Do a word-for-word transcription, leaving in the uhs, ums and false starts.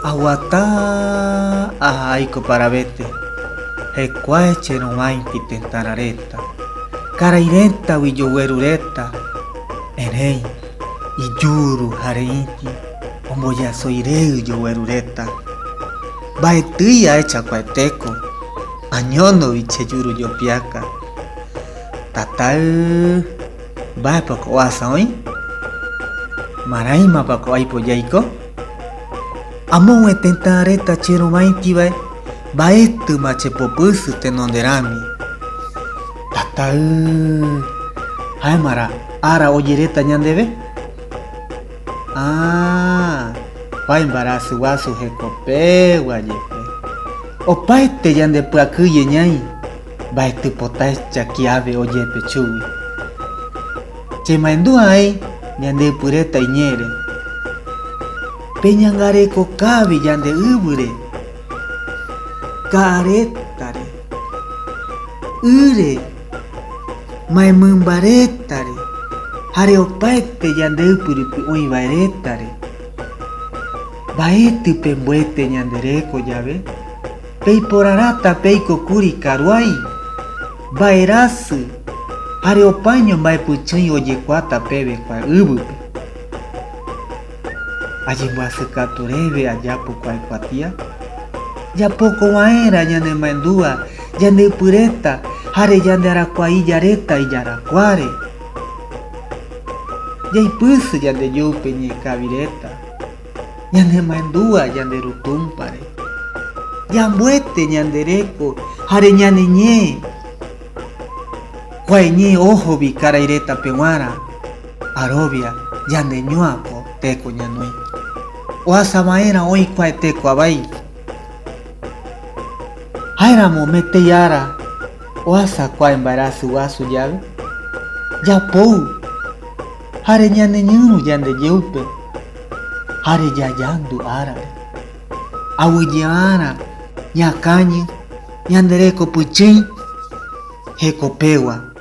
Aguata aja aiko paravete, jekuae cherovaiti tëtara reta, karai reta gui yogueru reta, erei iyuru jare ïti omboyasoirei yogueru reta. Mbaetïi aecha kua teko, añonovi cheyuru yopiaka. Tataü, mbaepako oasa oï? Maraimapako aipo yaiko? Amogue tëta reta cherovaiti vae, mbaetɨma chepopɨsɨ tenonde rami. Tataü, jaemara ara oye reta ñandeve? Ah, kua imbaerasɨ guasu jekopegua yepe, opaete yande pyakɨye ñai, mbaetɨ potaecha kiave oyepe chugui. Chemaendua aï ñande ypɨ reta iñeere. Peñangareko kavi yande ɨvɨre, kaaretare, ɨre, mbaemɨmba retare, jare opaete yande ɨvɨ rupi oï vae retare. Mbaetɨ pemboete ñande reko yave, peiporarata peiko kuri karuai, mbaerasɨ, jare opaño mbae pɨchɨi oyekuata peve kua ɨvɨpe. Ayemboasɨ katu reve ayapo kua kuatia. Yapoko vaera ñanemaendua yande ypɨ reta jare yande arakua iya reta iyarakuare. Yaipɨsɨ yande youpe ñee kavi reta. Ñanemaendua yanderu Tumpare. Yamboete ñande reko jare ñane ñee. Kua ñee ojovi karai reta peguara, arovia yande ñuako teko ñanoi. Oasa vaera oï kua teko avai. Jaeramo metei ara oasa kua imbaerasɨ guasu yave, yapou jare ñaneñɨru yande yeupe, jare yayandu arare. Aguyje ara ñakañɨ ñande reko pɨchɨi jekopegua.